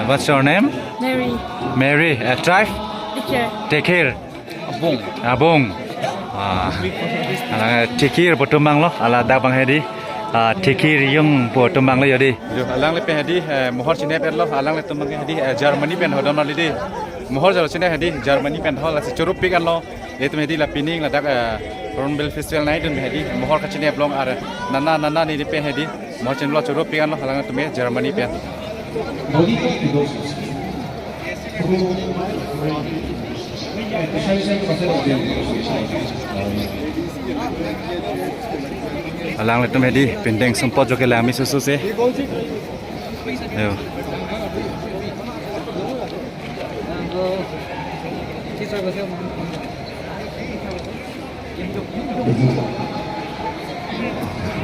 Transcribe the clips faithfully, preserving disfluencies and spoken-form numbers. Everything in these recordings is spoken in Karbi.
What's your name? Mary. Mary, uh, tribe? Teacher. Tekhir. Abong. Abong. Ah. Alang Tekhir pu atum abang lo, ala dak abang hedi. Ah, Tekhir Yung pu atum abang lo yo di. Yo, alanglitum hedi, eh, mohor chinep-etlo, alanglitum abang hedi, eh, Germany pen ho don mali di. Mohor jalo chinep hedi, Germany pen ho, lasi chorupik anlo. Itum hedi la pining ladak, eh, Hornbill Festival nangdun hedi, mohor kachinep long ar nana nana nelitum hedi, mohor chinep lo chorupik anlo, alangtum Germany pen. Alanglitum hedi pindeng sumpot jo kelang mi susu se. Ayo.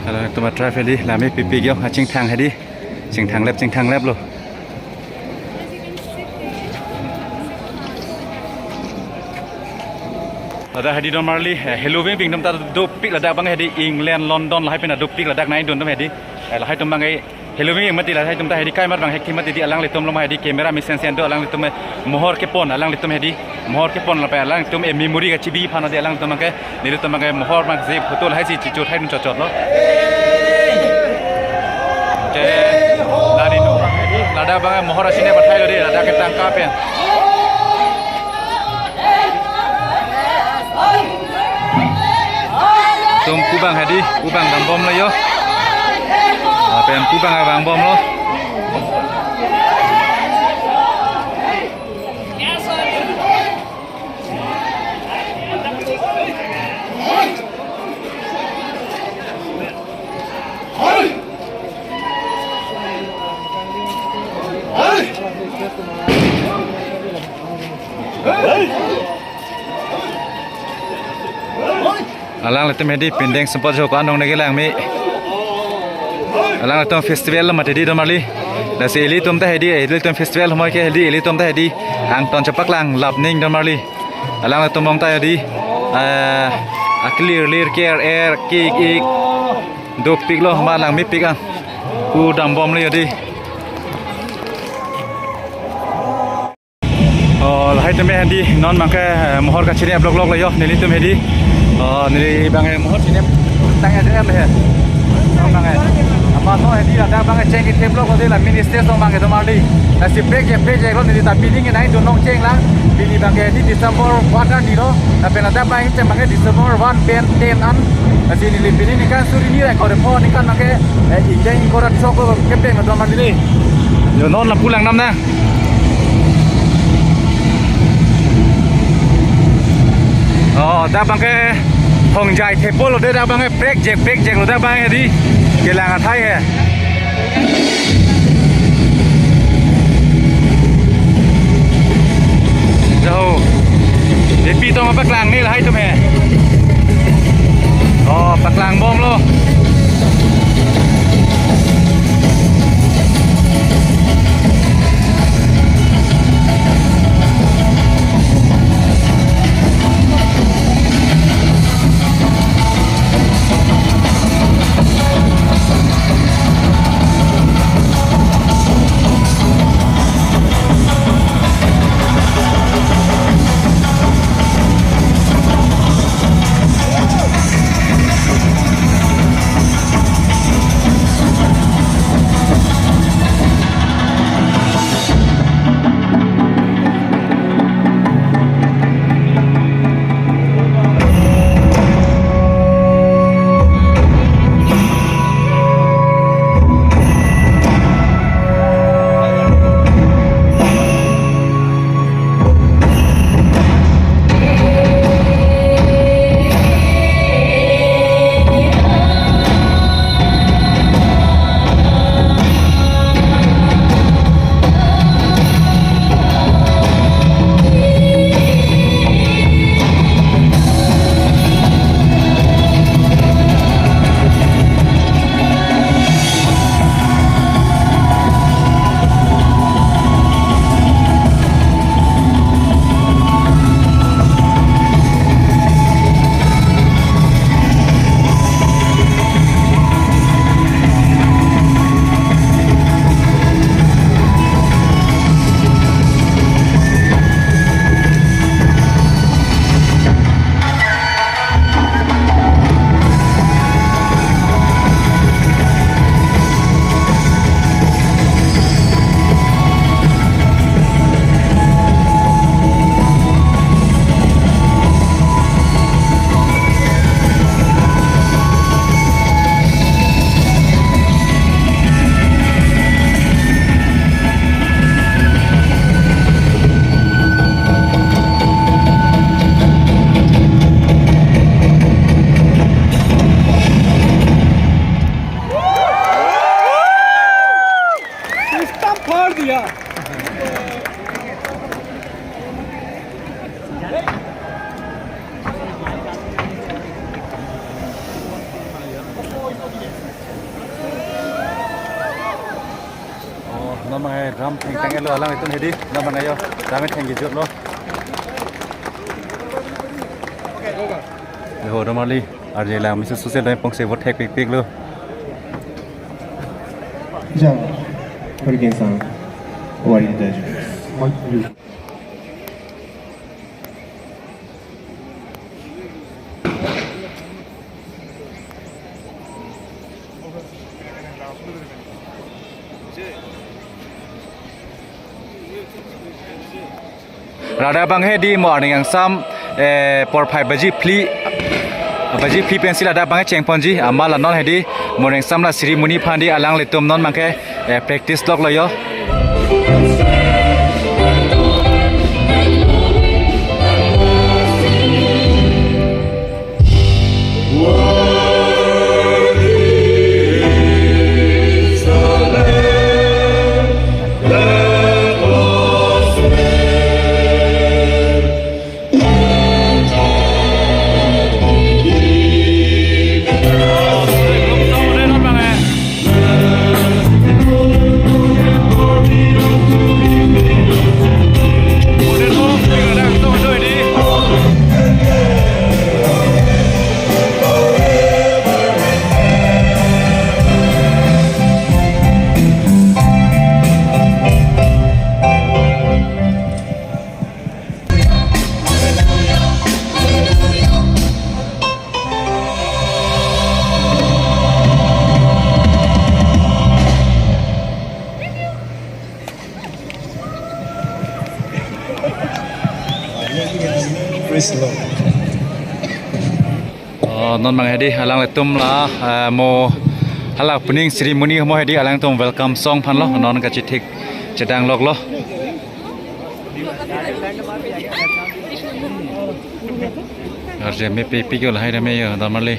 Alanglitum a-tribe hedi, la mepikpik yo, achingthang hedi. Chingthanglep, chingthanglep lo. Ladak hedi don marli, eh, Halloween ping atum ta dopik ladak abang hedi England, London lahai pen dopik ladak nangdun atum hedi. Eh, lahai atum abang ke Halloween mati lahai atum ta hedi kai mat abang hekthi mati di alanglitum lo ma hedi camera mesen sen do alanglitum, eh, mohor kepon alanglitum hedi mohor kepon lapen alanglitum, eh, memory kachibi aphan di alanglitum abang ke nelitum abang ke mohor abang si photo lahai si chichot hai dun chotchot lo. Ke lari tu ladak abang ke mohor asine pathai lo di ladak ke tangka pen. Atum pu abang hedi, pu abang dambom lo yo. Lapen pu abang abangbom lo. Alanglitum hedi pindeng sumpot jo ko-an dong neke lang mi. Alanglitum festival lo mati di don marli. Lasi ilitum ta hedi, ilitum festival moi ke hedi, ilitum ta hedi. Angton chepaklang lap ning don marli. Alanglitum bom ta hedi. Eh, aklir lir ker er kik ik. Dopik lo ma lang mepik an. Pu dambom lo yo di. Oh, lahai atum hedi non abang ke, eh, mohor kachinep lok lok lo yo, nelitum hedi. Oh, neli abang ke mohor chinep tang ya le he. Non abang ke. Apa no hedi ladak abang ke cheng ithip lok lo di la mini stage abang ke don marli. Lasi break je, break je lo neli ta pining nangdun nangcheng lang. Pini abang ke hedi December one arni lo. Lapen ladak abang ke cheng abang ke December one pen ten an. Lasi neli pini ningkan suri hini ra ingkoi ra pho ningkan abang ke, eh, ingdeng ingkoi ra throk lo kepeng don marli di. Yo non la pulang nam na. Oh, dak abang ke Hongjai thepo lo de dak abang ke break je, break je lo dak abang ke di. Kelang athai he. Jo. Epi tong paklang ni lahai atum he. Oh, paklang bom lo. Oh, non bang hai drum thengtang-etlo alanglitum hedi, non bang hai yo, drum thengkejutlo. Leho domarli, arje lang misi social time pongse vote thekpikpiklo. Ja, pergi sang, wari daju. Radap abang hedi mo arni angsam, eh, porphai baji phli, baji phli pensi radap abang chengponji, amat la non hedi morning angsam la ceremony aphan di alanglitum non bangke, eh, practice loklo yo. Praise the Lord. Oh, non bang hedi alanglitum la, eh, mo halak opening ceremony mo hedi alangtum welcome song aphanlo non kachethik chedang loklo. Arje me pe pik yo lahai dame yo domarli.